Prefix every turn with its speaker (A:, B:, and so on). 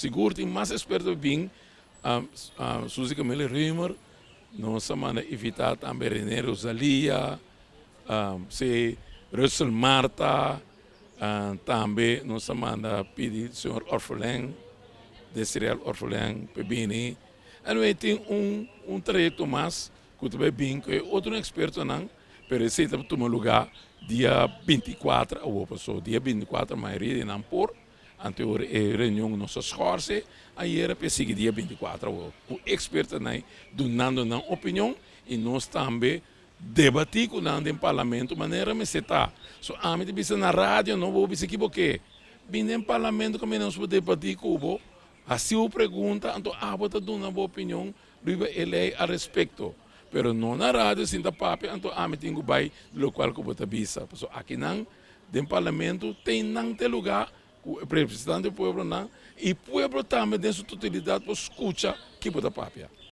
A: Sigur tin mas eksperto bin, Suzy Camille Römer, nos a manda invitá tambe René Rosalia, si Russel Marta, tambe nos a manda pidi señor Orfelin, Desirel Orfelin pa bini. Anyway, tin un trayekto mas ku ta bai bin ku e otro ekspertonan, pero esei ta tuma lugá dia 24 awor, pasobra dia 24 mayoria di nan por. Anto ora e reunion nos a schorse ayera pa e sigui dia 24 awor ku ekspertonan dunando nan opinion i nos tambe debatí ku nan den parlamento manera mester ta. So ami ta bisa na radio no bo bisa kiboke. Bin den parlamento kaminda nos por debatí ku bo, hasi bo pregunta anto abo ta duna bo opinion riba e lei al respekto. Pero no na radio sinta papia anto ami tin ku bai lokual ku bo ta bisa. Pasobra akinan den parlamento tin nan te lugá ku e representante di pueblonan i pueblo tambe den su totalidat por skucha ki bo ta papia.